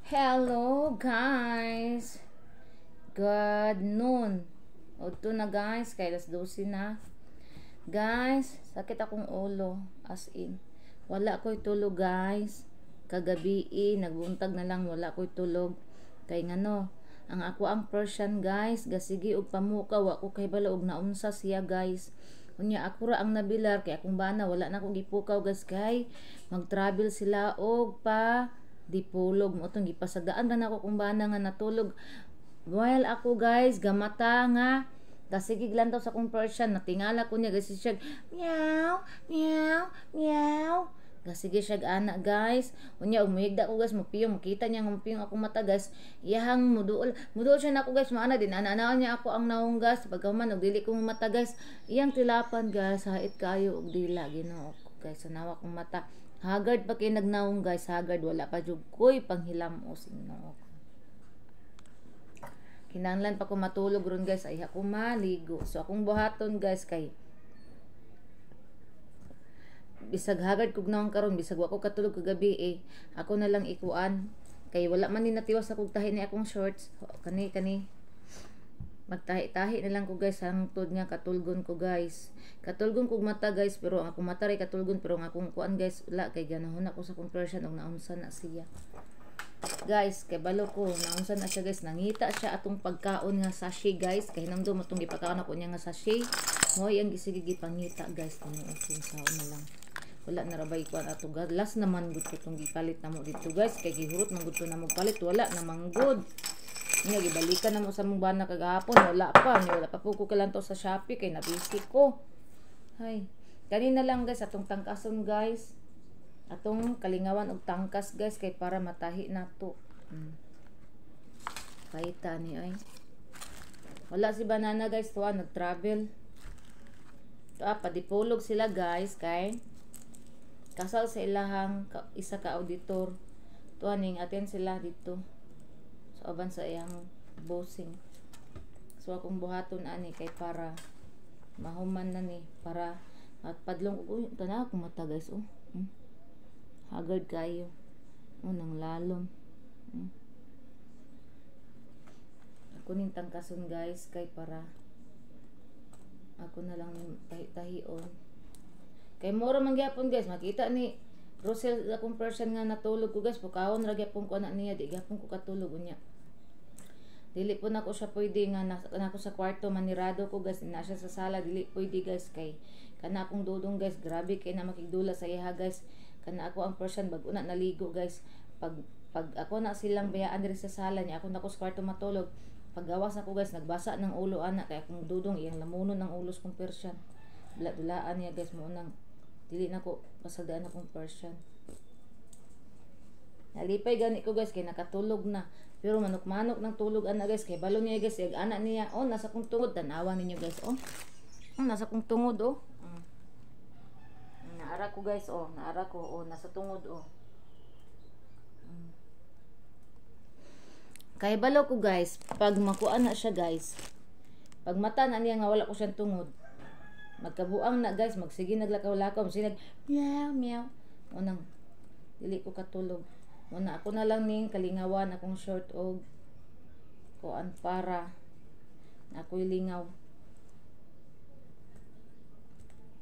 Hello, guys! Good noon. Udto na, guys, kay alas 12 na. Guys, sakit akong ulo, as in. Wala ko'y tulog, guys. Kagabi eh, nagbuntag na lang wala ko'y tulog. Kay ngano, ang ako ang Persian, guys, gasige og pamuka, wa ko kahibalo og naunsa siya, guys. Unya ako ra ang nabilar kay akong bana wala na ko gipukaw, guys, kay mag-travel sila og pa dipulog mo tong gipasagaan ra nako kung bana nga natulog. While ako, guys, gamata nga gasigig lantaw sa akong Persian, natingala ko niya guys, siya meow meow meow, gasige siya ana, guys. Unya og muhigda ko, guys, mupiyong, makita niya nga mupiyong akong mata, guys, iyahang muduol muduol siya nako, guys, maana din ana niya ako ang naong, guys. Pagkahuman og dili ko mata, guys, iyang tilapan, guys, hait kayo og dila. Ginoo ko, guys, sa kong mata, haggard pa kay nagnaong, guys, haggard, wala pa jud koy panghilamos. Ginoo ko, kinahanglan pa ko matulog ron, guys, ay ako maligo. So akong buhaton, guys, kay bisag haggard kog naong karon, bisag wa ko katulog kagabi eh, ako na lang ikuan kay wala man ni natiwas akong tahi ni akong shorts kani kani. Magtahi-tahi na lang ko, guys, hangtod nga katulgon ko, guys. Katulgon kog mata, guys, pero ang akong mata ray katulgon, pero ang akong kuan, guys, wala, kay ganahon ako sa akong Persian og naunsa na siya, guys. Kay balo ko naunsa na siya, guys, nangita siya atong pagkaon nga sachet, guys, kay hinumdum atong gipakaon ako niya nga sachet mo, iyang gisige gipangita, guys. Tinuod kung saon na lang, wala na rabay kuan ato. Last naman gud ko tong gipalit namo dito, guys, kay gihurot man gud to namo palit, wala na manggod niya. Gibalikan na mo sa mong bana kagahapon, wala pa ni, wala pa po ko kalanto sa Shopee kay nabisi ko. Hay, kanina lang, guys, atong tangkason, guys, atong kalingawan og tangkas, guys, kay para matahi nato. Kahita ni ay wala si banana, guys, tuwa nag-travel. Ah, padipulog sila, guys, kay kasal sa ilahang isa ka auditor. Tuwa ning atin sila dito sa uban sa iyang bossing. So akong buhaton ani kay para mahuman na ni, para matpadlong. Uy, tanaw akong mata, guys, oh. Haggard kayo, oh, nang lalom. Ako ning tangkason, guys, kay para ako na lang tahi-tahion, kay mura man gyapon, guys. Makita ni Rosel akong person nga natulog ko, guys, pukawon ra gyapon ko ana niya, di gyapon ko katulog. Unya dili po nako siya pwede nga nako sa kwarto, manirado ko, guys, na siya sa sala, dili pwede, guys, kay kana akong dudong, guys, grabe kay na makigdula sa iha, guys. Kana ako ang person bag una naligo, guys, pag ako na silang bayaan diri sa sala niya, ako nako sa kwarto matulog, paggawas nako, guys, nagbasa ng ulo ana kay akong dudong iyang lamunon ng ulos kong Persian. Dula-dulaan niya, guys, mo nang dili nako pasagdaan akong Persian. Nalipay gani ko, guys, kay nakatulog na. Pero manok-manok ng tulog ana, guys, kay balo niya, guys, ig ana niya, oh, nasa kong tungod, tanawa ninyo, guys, oh. Oh, nasa kong tungod, oh. Naara ko, guys, oh, naara ko, oh, nasa tungod, oh. Kay balo ko, guys, pag makuha na siya, guys, pag mata na niya nga wala ko siyang tungod, magkabuang na, guys, magsige naglakaw-lakaw, magsige nag meow meow. Unang dili ko katulog. Muna ako na lang ning kalingawan akong short og kuan para ako'y lingaw.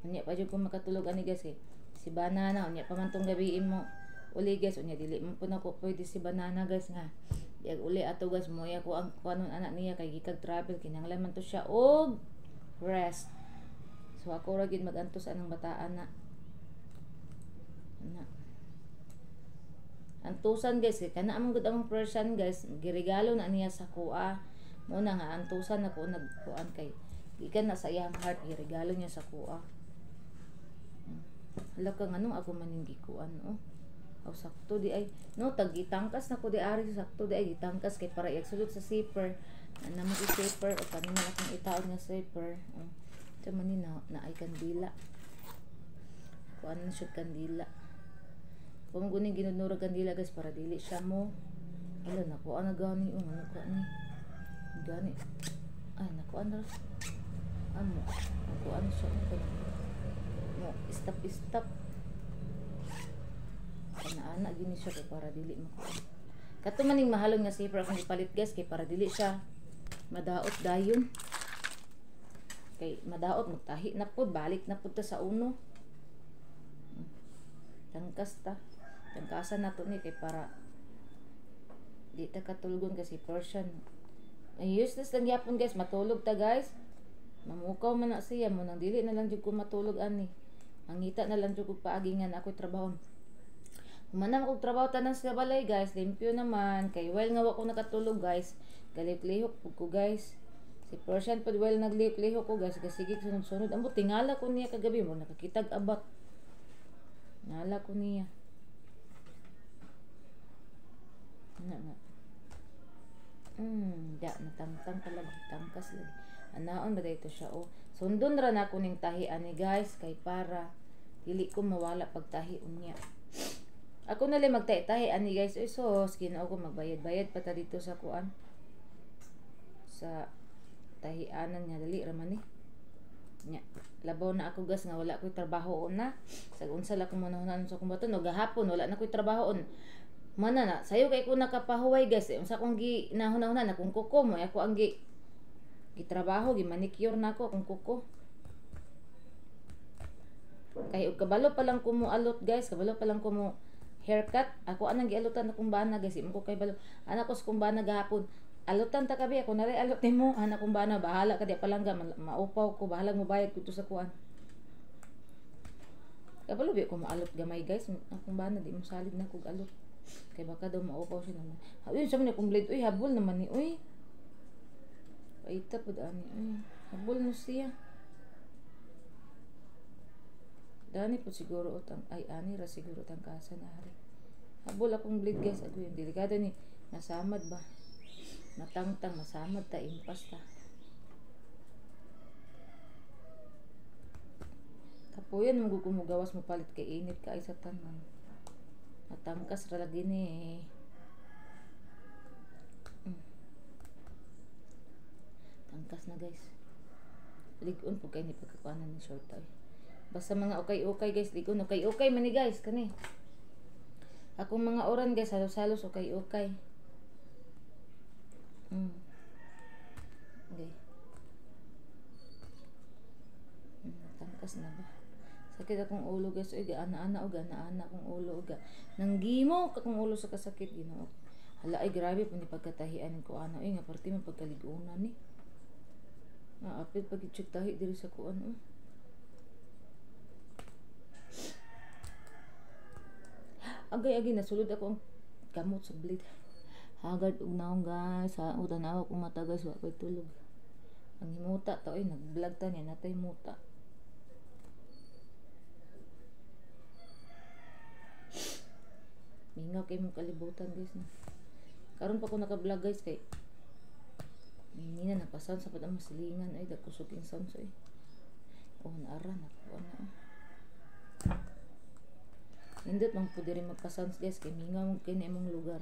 Unya pa jud ko makatulog ani, guys, eh. Si banana unya pa man tong gabi mo uli, guys, unya dili man po nako pwede si banana, guys, nga Yag uli ato, guys, mo ko ang kuanon anak niya kay gikag travel, kinahanglan man to siya og rest. So ako ra gid magantos anang bataan na. Ana. Antusan, guys, kay kana among gud among Persian, guys, giregalo na niya sa kuha. Mo na nga antusan ako nagkuan kay gikan na sa iyang heart, giregalo niya sa kuha. Hala ka, nganong ako man yung gikuan, oh. Aw, sakto di ay no, tag gitangkas na ko di ari, sakto di ay gitangkas kay para iagsulot sa zipper. Ana mo zipper o kanina akong itaon nga zipper. Oh. Ito man ni na ay kandila. Kuan na siya kandila. Kung guning ginudnura kandila, guys, para dili siya mo. Hala, nakuha na gani, oh, ano ka ni. Gani. Ay, nakuha na. Amo, nakuha na siya. Mo, stop stop. Ana-ana gini siya kay para dili makuha. Kato maning mahalon nga zipper akong ipalit guys kay para dili siya madaot dayon. Kay madaot magtahi na pud, balik na pud ta sa uno. Tangkas ta. Tangkasan na to ni kay para di ta katulgon kasi Persian. Ay, useless lang yapon guys, matulog ta guys. Mamukaw man na siya mo nang dili na lang jud ko matulog ani. Mangita na lang jud ko paagi nga na ako'y trabaho. Human akong trabaho tanan sa balay guys, limpyo naman kay while nga wa ko nakatulog guys, galihok-lihok pud ko guys. Si Persian pud while naglihok-lihok ko guys, gasige sunod-sunod. Ambot tingala ko niya kagabi mo nakakitag abat. Nala ko niya. Na nga. Da natangtang pala tangkas lagi. Anaon ba dito siya oh. Sundon ra na ko ning tahi ani guys kay para dili ko mawala pagtahi unya. Ako na lang magtahi-tahi ani guys. Uy sos, Ginoo ko magbayad-bayad pa ta dito sa kuan. Sa tahianan nga dali ra man ni. Nya, labaw na ako guys nga wala ko'y trabaho na. Sag unsa la ko manahon sa akong baton no gahapon wala na ko'y trabaho on. Mana na, sayo kay ko nakapahuway guys. Unsa akong gi nahuna-huna na kung kuko mo ako ang gi gitrabaho, gi manicure na ako akong kuko. Kay og kabalo pa lang ko mo alot guys, kabalo pa lang ko mo haircut. Ako anang gialutan akong bana guys, imo ko kay balo. Anak ko sa kong bana gahapon. Alutan ta kabi ako na ray alot nimo, anak kong bana bahala ka di palangga maupaw ko, bahala mo bayad ko sa kuan. Kabalo bi ko moalot gamay guys, akong bana di mo salig na kog alot. Kay baka daw maupaw siya naman. Ayun sa man akong blade, uy habol naman ni uy. Paita pud ani uy. Habol no siya. Dani po siguro utang ay ani ra siguro tangkasan ari. Habol akong blade guys, agoy delikado ni masamad ba. Matangtang masamad ta impas ta. Kapuyan mo gud gawas mo palit kay init kay sa tanan. Natangkas ra lagi ni. Tangkas na guys. Ligon po kay ni pagkakuanan ni short ay. Basta mga ukay-ukay guys, ligon ukay-ukay man ni guys kani. Akong mga oran guys, halos-halos ukay-ukay. Okay. Tangkas na ba? Sakit akong ulo guys, uy gaana-ana og ana-ana akong ulo uga. Nanggimo akong ulo sa kasakit Ginoo. Hala ay grabe po ni pagkatahian ko ana uy nga parte man pagkaligunan ni. Apil pag tahi diri sa kuan oh. Agay-agay nasulod ako ang kamot sa blade. Hagad og naong guys, ha tanaw akong mata guys, wa ko'y tulog. Ang himuta ta oy, nag-vlog ta niya natay muta. Mingaw kay mong kalibutan guys no. Karon pa ko naka-vlog guys kay hindi na napasound sa pad ang masilingan ay dagkusog yung sound so eh. Oh naara nakuha na. Nindot man po diri magpa-sounds guys kay mingaw mo kay na imong lugar.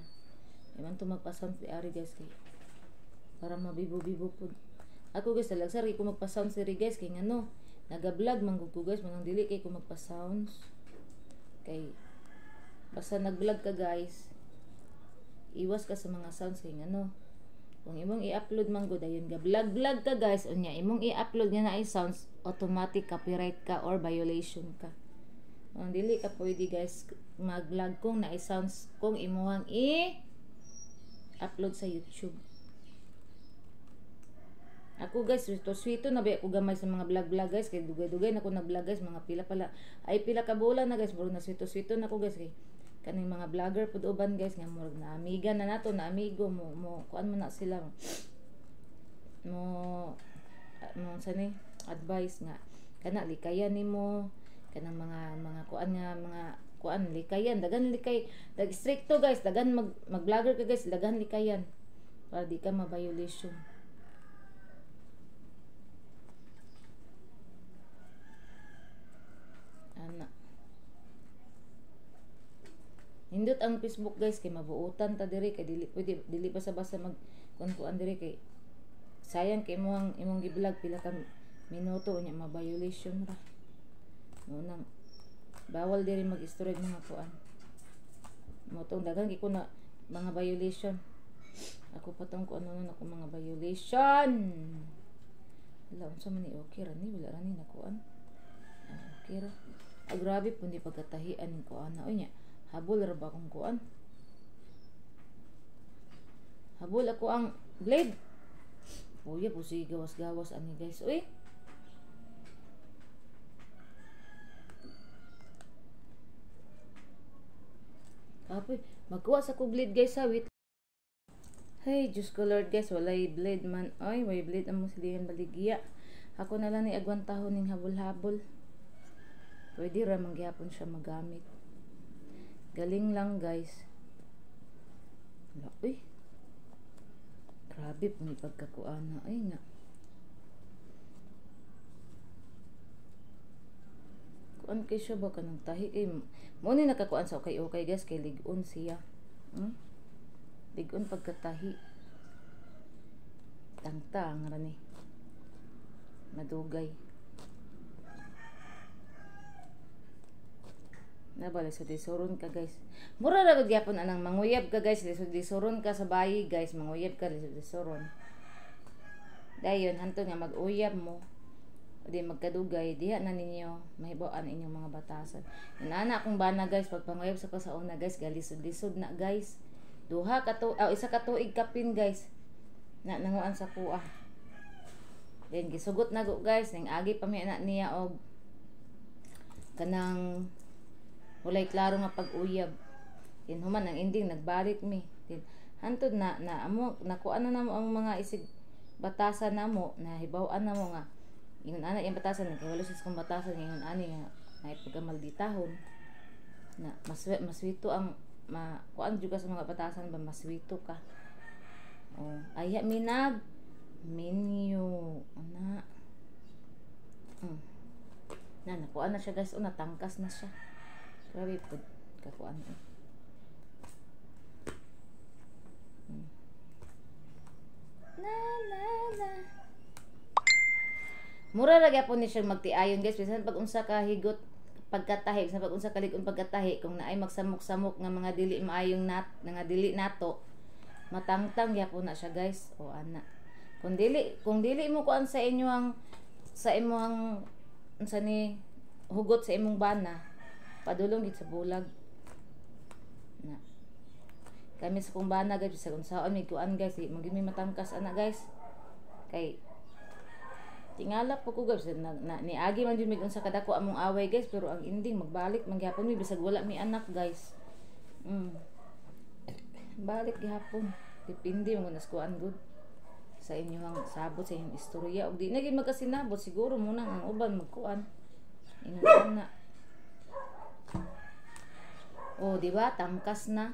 Iman to magpa-sounds di ari guys kay para mabibo-bibo pud. Ako guys talagsar kay ko magpa-sounds diri guys kay ngano naga-vlog man gud ko guys manang dili kay ko magpa-sounds. Kay basta nag-vlog ka guys, iwas ka sa mga sounds kay ngano kung imong i-upload man gud ayon ga vlog-vlog ka guys unya imong i-upload nga naay sounds, automatic copyright ka or violation ka. Ang dili ka pwede guys mag-vlog kung naay sounds kung imuhang i-upload sa YouTube. Ako guys, swito na ba ako gamay sa mga vlog-vlog guys kay dugay-dugay na ko nag-vlog guys, mga pila pala ay pila ka bulan na guys, murag na swito-swito na ko guys kay kaning mga vlogger pud uban guys nga murag na amiga na nato na amigo mo mo kuan mo na sila mo mo sa ni advice nga kana likayan nimo kanang mga kuan nga mga kuan likayan dagan likay dag stricto guys, dagan mag vlogger ka guys, dagan likayan para di ka ma-violation. Ana nindot ang Facebook guys kay mabuotan ta diri kay dili pwede dili basta-basta mag kuan-kuan diri kay sayang kay imong imong gi-vlog pila ka minuto unya ma-violation ra. Mo nang bawal diri mag-istorya mga kuan. Mo tong daghan kay ko na Mga violation. Ako pa tong kung ano nun ako mga violation. Wala, unsa man ni, okay ra ni, wala ra ni nakuan. Ah, okay ra. Ah, grabe po ni pagkatahian ning kuan na. Uy nya, habol ra ba akong kuan? Habol ako ang blade. Uy, po sige gawas-gawas ani guys. Uy. Kapoy, magkuha sa ko blade guys ha, wait. Hey, Diyos ko Lord guys, walay blade man. Ay, way blade ang musilihan baligya. Ako na lang ni agwantahon ning habol-habol. Pwede ra man gyapon siya magamit. Galing lang guys. Wala, uy. Grabe po ni pagkakuana. Ay nga. Kuan kay siya ba kanang tahi? Eh, mo ni nakakuan sa okay-okay guys, kay lig-on siya. Lig-on pagkatahi. Tangtang ra ni. Madugay. Nabala sa disuron ka guys. Mura ra gud gyapon anang manguyab ka guys, disuron ka sa bayi guys, manguyab ka disuron. Dayon hanto nga mag-uyab mo. Di magkadugay diha na ninyo mahibaw-an inyong mga batasan. Inana akong bana guys, pagpanguyab sa ko sa una guys, galisod-lisod na guys. Duha ka to, isa ka tuig kapin guys. Na nanguan sa kuha. Then gisugot na go guys, ning agi pa mi ana niya og kanang walay klaro nga pag-uyab. Then human ang ending nagbalik mi. Then hantod na na amo nakuan na namo ang mga isig batasan namo, nahibaw-an namo nga ingon ana iyang batasan, kay wala sa kong batasan ingon ani nga naipagkamalditahon na maswito ang ma kuan jud ka sa mga batasan ba, maswito ka. Oh, aya minag menu ana. Na nakuan na siya guys, oh, natangkas na siya. Grabe pud kakuan. Na na na. Mura ra gyapon ni siya magtiayon guys, bisan pag unsa ka higot pagkatahi, bisan pag unsa ka lig-on pagkatahi, kung naay magsamok-samok nga mga dili maayong nat, nga dili nato, matangtang gyapon na siya guys. O ana. Kung dili mo kuan sa inyo ang sa imong unsa ni hugot sa imong bana, padulong gid sa bulag. Na. Kami sa kong bana guys, bisag unsaon mi kuan guys, di man gyud mi matangkas ana guys. Kay tingala po ko guys, niagi man jud mig unsa kadako among away guys, pero ang ending magbalik man gyapon mi bisag wala mi anak guys. Balik gyapon. Depende man nas kuan gud sa inyong sabot sa inyong istorya, og di na gid magkasinabot siguro muna ang uban magkuan. Ingon na. Oh, di ba? Tangkas na.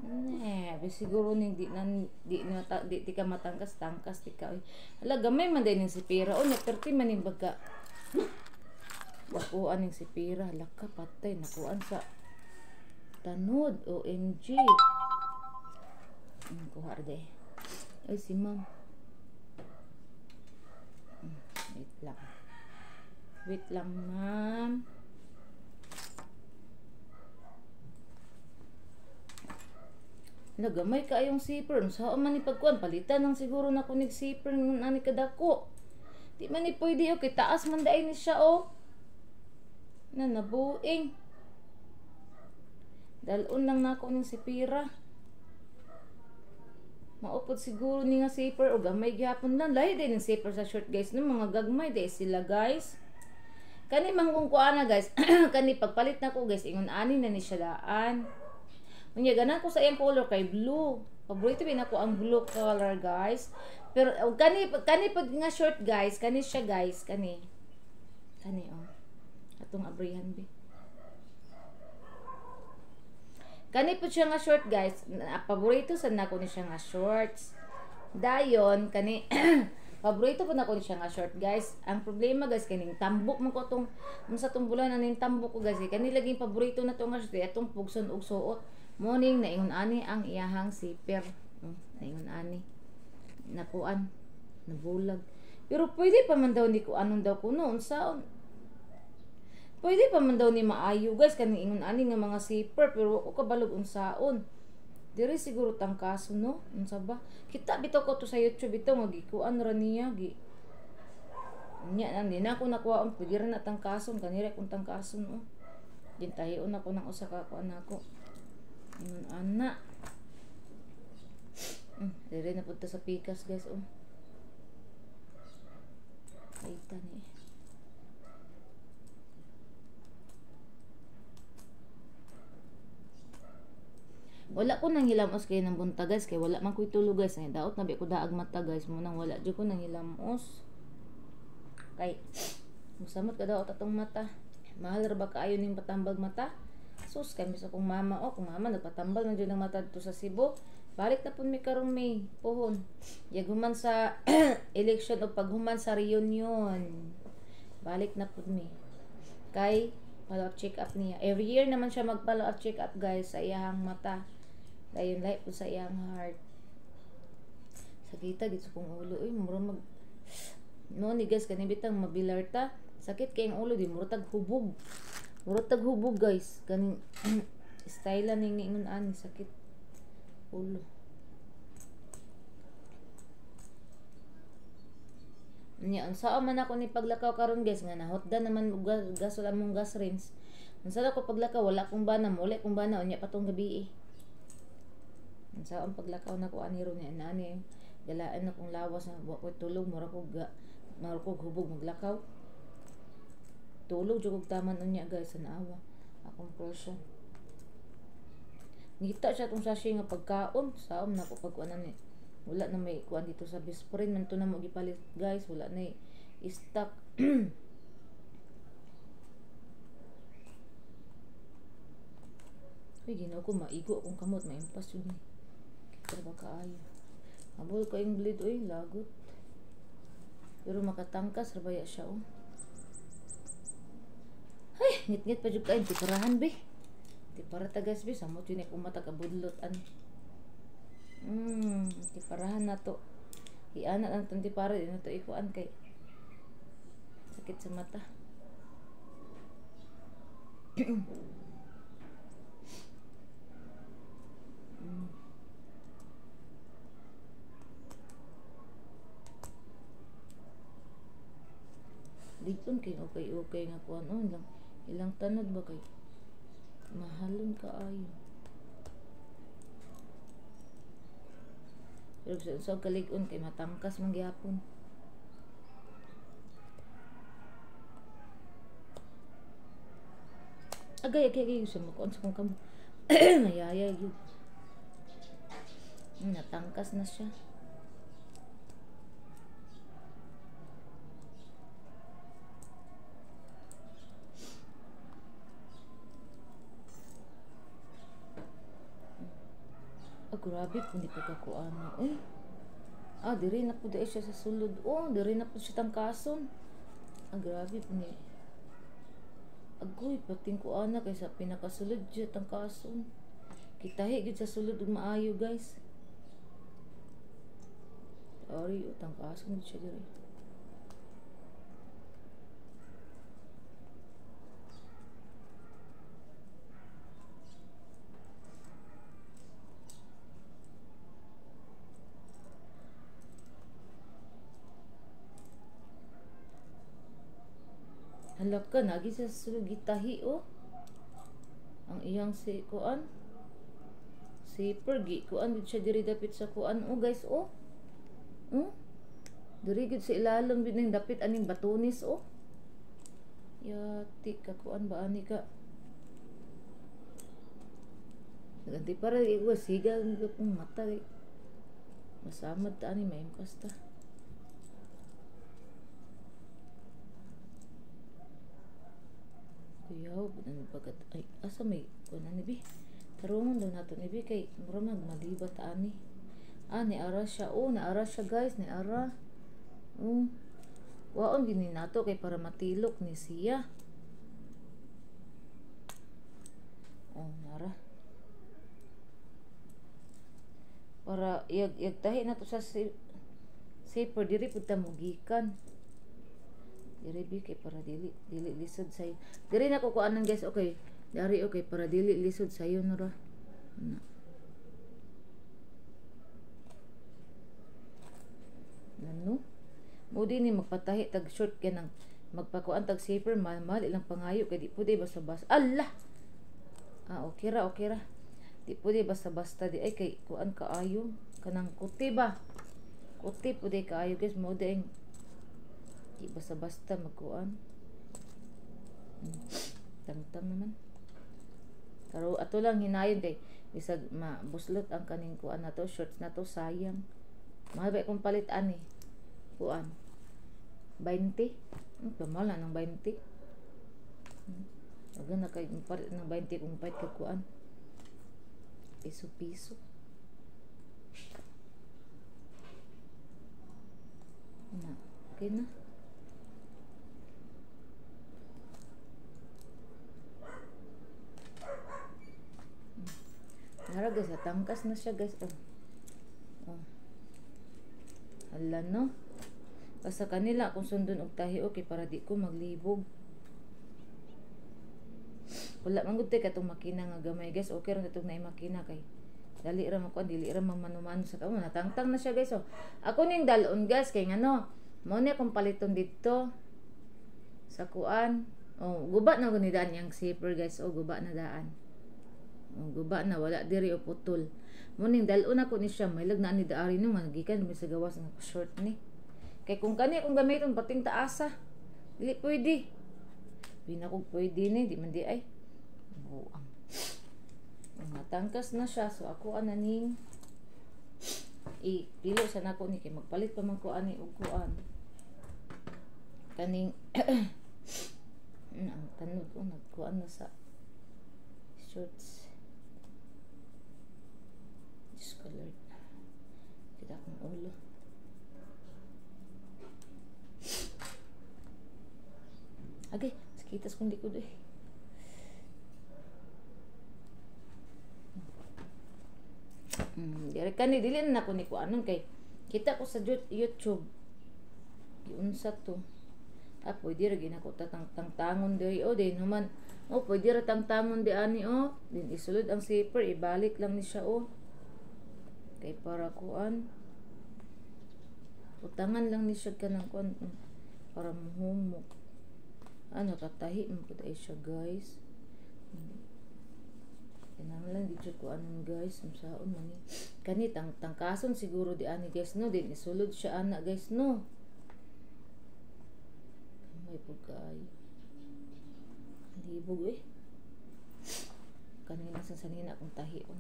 Ne, siguro ning di na di na di, di ka matangkas, tangkas di ka. Hala, gamay man din ning sipira. Oh, perti man ning baga. Nakuan ning sipira, hala ka patay nakuan sa tanod. OMG. Kuha ra day. Ay si ma'am. Wait lang. Wait lang, ma'am. Nagamay ka ayong zipper. Saan man ni pagkuan? Palitan lang siguro na kunig zipper ng ani kadako. Di man ni pwede, okay. Taas man daay ni siya, oh. Na nabuing. Dalon lang nako ning sipira. Maupod siguro ni nga zipper o gamay gyapon lang. Lahi din ning zipper sa short guys. No, mga gagmay day sila guys. Kani manggong kuana guys. Kani pagpalit nako guys, ingon ani na ni siya daan. Unya ganan ko sa iyang color kay blue. Paborito bin ako ang blue color guys. Pero kani kani pag nga short guys, kani siya guys, kani. Kani oh. Atong abrihan bi. Kani po siya nga short guys. Paborito sad nako ni siya nga shorts. Dayon kani paborito po nako ni siya nga short guys. Ang problema guys kaning tambok man ko atong unsa tong bulan aning tambok ko guys. Kani laging paborito na to nga short atong pugson og suot. Morning naingon ani ang iyahang zipper. Naingon ani. Nakuan, nabulag. Pero pwede pa man daw ni kuanon daw kuno unsaon. Pwede pa man daw ni maayo guys kaning ingon ani nga mga zipper pero wa ko kabalog unsaon. Diri siguro tangkason, no? Unsa ba? Kita bitaw ko to sa YouTube bitaw nga gikuan ra niya gi. Nya nang di na ako nakuhaon, pwede ra na tangkason kanira kung tangkason, oh. Gintahion ako ng usa ka kuan nako. Ingon ana. Diri na punta sa pikas, guys, oh. Kaita ni. Wala ko nang hilamos kay nang buntag, guys, kay wala man ko'y tulog, guys. Ay, daot na bi ko daag mata, guys, mo nang wala jud ko nang hilamos. Kay musamot ka daot atong mata. Mahal ra ba kaayo ning patambag mata? Sus, kay mis akong mama, oh, kung mama nagpatambal na jud ang mata dito sa Cebu. Balik na pud mi karong May, puhon. Yag human sa election o paghuman sa reunion. Balik na pud mi. Kay follow up check up niya. Every year naman siya mag follow up check up, guys, sa iyang mata. Dayon lahi pud sa iyang heart. Sakita gid sa kong ulo, uy, mura mag no ni, guys, kani bitang mabilar ta. Sakit kay ang ulo di mura tag hubog. Mura tag hubog, guys. Kaning style ning ingon ani sakit ulo. Nya unsa man ako ni paglakaw karon, guys, nga nahotda naman og gas, wala mong gas range. Unsa ko paglakaw, wala kong bana, muli kong bana unya patong gabi eh. Unsa ang paglakaw nako ani ron ni ani galaan na kong lawas na wa koy tulog, mura ko ga mura ko hubog maglakaw. Tulog jud kog taman unya, guys, naawa akong presyo. Ngita siya tong sachet nga pagkaon, saom na ko pagkuanan ni. Wala na may kuan dito sa best friend man to na mo gipalit, guys, wala na stock. Uy, Ginoo ko, maigo akong kamot, maimpas yun ni. Kita ba kaayo? Habol ko yung bleed, uy, lagot. Pero makatangkas, rabaya siya, oh. Ay, ngit-ngit pa jud kayo, tiparahan, be. Tipara tagas, be, samot yun eh, kumatag abudlot, an. Tiparahan na to. Iana lang itong tipara, di na to ikuan kay sakit sa mata. Ligton kay okay okay nga kuan, oh, ilang ilang tanod ba kay mahalon kaayo. Pero sa sa kalig-on kay matangkas man gyapon. Agay agay agay sa makuan sa kong kamo. Mayaya gyud. Natangkas na siya. Ah, grabe po ni pagkakuano. Uy. Ah, diri na po dahil siya sa sulod. Oh, diri na po siya tangkason. Ah, grabe po ni. Agoy, pating kuana kay sa pinakasulod siya tangkason. Kitahi gid sa sulod ug maayo, guys. Ari, oh, tangkason gid siya diri. Hala ka, nagi sa sulod gitahi, oh. Ang iyang si kuan. Zipper gi kuan gid siya diri dapit sa kuan, oh, guys, oh. Oh. Diri gid sa ilalom gid ning dapit aning batunis, oh. Yati ka kuan ba ani ka. Ganti para iwas siga ang kong mata eh. Masamad ta ani maimpas ta. Kuyaw, ano bagat ay asa may kuan ani bi. Tarungon daw nato ni bi kay mura mag malibat ani. Ah, ni ara siya. Oh, ni ara siya, guys, ni ara. Oh. Waon gini nato kay para matilok ni siya. Oh, nara. Para yag yagtahi nato sa zipper diri pud ta mogikan. Diri bi kay para dili dili lisod sayo. Diri na ko kuanan, guys, okay. Dari okay para dili lisod sayo no ra. Na. pwede ni magpatahi tag short kay nang magpakuan tag zipper, mahal ilang pangayo kay di pwede basta-basta. Allah. Ah, okay ra, okay ra. Di pwede basta-basta di ay kay kuan kaayo kanang kuti ba. Kuti pwede kaayo guys, mo di di basta-basta magkuan. Tangtang naman. Pero ato lang hinayon kay bisag mabuslot ang kaning kuan na to, shorts na to, sayang. Mahal ba akong palit ani? Kuan. 20. Mahal na ng 20. Wag na kay palit ng 20 kung palit ka kuan. Piso-piso. Na, okay na. Nara guys, tangkas na siya guys. Oh. Oh. Hala no. Basta kanila kung sundon og tahi okay para di ko maglibog. Wala man gud katong makina nga gamay guys. Okay ra katong naay makina kay dali ra man kuan, dili ra man manumano sa kamo. Natangtang na siya guys. Oh. Ako ning dalon guys kay ngano, mao ni akong paliton didto sa kuan. Oh, guba na gud ni daan yang zipper guys. Oh, guba na daan. Oh, guba na, wala diri o putol. Muning dalon ako ni siya, may lag na ni daari no nga gikan mi sa gawas nga short ni. Kay kung kani akong gamiton pating taasa, dili pwede. Pinakog pwede ni, di man di ay. Buang. Matangkas na siya, so ako ana ning ipilo sa nako ni kay magpalit pa man ko ani og kuan. Kaning ang tanod ko nagkuan na sa shorts. Diyos ko Lord. Kita akong ulo. Okay, sakitas kong likod eh. Dire kani dili na nako ni kuanon kay kita ko sa YouTube. Giunsa to. Ah, pwede ra ginako tangtangon diri o din human. Oh, pwede ra tangtangon di ani oh. Din isulod ang zipper, ibalik lang ni siya oh. Kay para kuan. Utangan lang ni siya kanang kuan para muhumok. Ano katahi mo pud ay siya guys. Kinahanglan gid siya kuanon guys, unsaon man ni. Kani tangkason siguro di ani guys no, din isulod siya ana guys no. May pud kaayo. Libog eh. Kanina sa sanina akong tahion.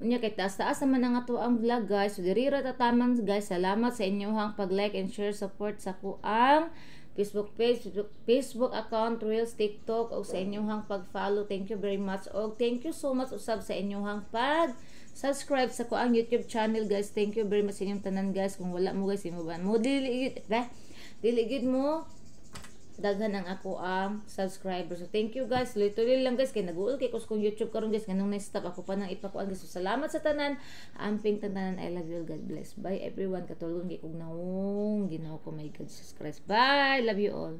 Unya kay taas-taas naman ang ato ang vlog guys. So diri ra tataman guys. Salamat sa inyong pag-like and share support sa kuang Facebook page, Facebook account, Reels, TikTok og sa inyong pag-follow. Thank you very much. Og thank you so much usab sa inyong pag-subscribe sa kuang YouTube channel guys. Thank you very much sa inyong tanan guys. Kung wala mo guys, imo ba mo dili gid mo daghan ang ako ang subscriber. So thank you guys. Tuloy-tuloy lang guys kay nag-uul kay kung YouTube karon guys nganong na-stop ako pa nang ipakuan guys. So salamat sa tanan. Amping tanan. I love you all. God bless. Bye everyone. Katulgon kay kog naong Ginoo ko my God Jesus Christ. Bye. Love you all.